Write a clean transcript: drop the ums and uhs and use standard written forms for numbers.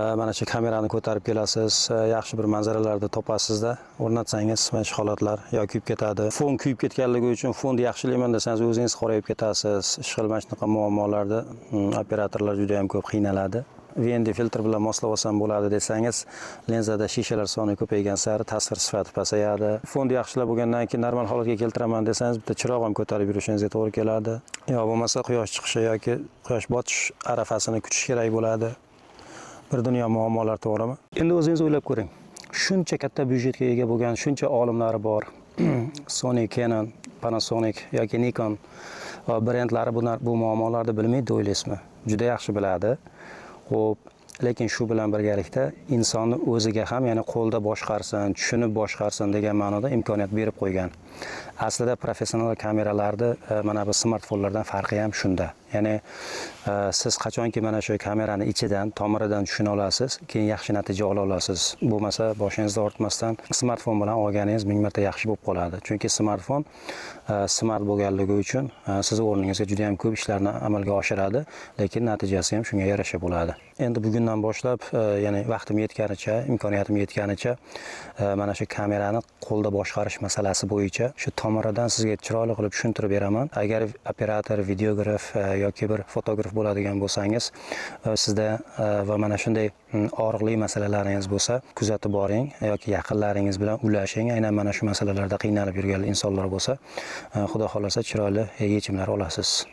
Mana shu kamerani ko'tarib kelasiz, yaxshi bir manzaralarni topasizda, o'rnatsangiz, mana shu holatlar yo kuyib ketadi. Fon kuyib ketganligi uchun fonni yaxshilayman desangiz, o'zingiz qorayib ketasiz. Ishqilib, mana shunaqa muammolarda operatorlar juda ham ko'p qiynaladi. VND filtr bilan moslab olsam bo'ladi desangiz, lenzada shishalar soni ko'paygan sari tasvir sifati pasayadi. Fonni yaxshilab bo'lgandan keyin normal holatga keltiraman desangiz, bitta chiroq ham ko'tarib yurishingizga to'g'ri keladi. Yo bo'lmasa quyosh chiqishi yoki quyosh botish arafasini kutish kerak bo'ladi. Bir dunyo muammolar, to'g'rimi? Endi o'zingiz o'ylab ko'ring. Shuncha katta byudjetga ega bo'lgan, shuncha olimlari bor. Sony, Canon, Panasonic yoki Nikon brendlari bu muammolarni bilmaydi o'ylaysizmi? Juda yaxshi biladi. Xo'p, lekin shu bilan birgalikda insonni o'ziga ham, ya'ni qo'lda boshqarsin, tushunib boshqarsin degan ma'noda imkoniyat berib qo'ygan. Aslida professional kameralarni mana bu smartfonlardan farqi ham shunda. Ya'ni siz qachonki mana shu kamerani ichidan, tomiridan tushuna olasiz, keyin yaxshi natija ola olasiz. Bo'lmasa boshingizni og'ritmasdan smartfon bilan olganingiz ming marta yaxshi bo'lib qoladi. Chunki smartfon smart bo'lganligi uchun siz o'rningizga juda ham ko'p ishlarni amalga oshiradi, lekin natijasi ham shunga yarasha bo'ladi. Endi bugundan boshlab, ya'ni vaqtim yetganicha, imkoniyatim yetganicha mana shu kamerani qo'lda boshqarish masalasi bo'yicha shu tomiridan sizga chiroyli qilib tushuntirib beraman. Agar operator, videograf yoki bir fotograf bo'ladigan bo'lsangiz, sizda va mana shunday og'riqli masalalaringiz bo'lsa, kuzatib boring yoki yaqinlaringiz bilan ulashing. Aynan mana shu masalalarda qiynalib yurgan insonlar bo'lsa, Xudo xohlasa, chiroyli yechimlar olasiz.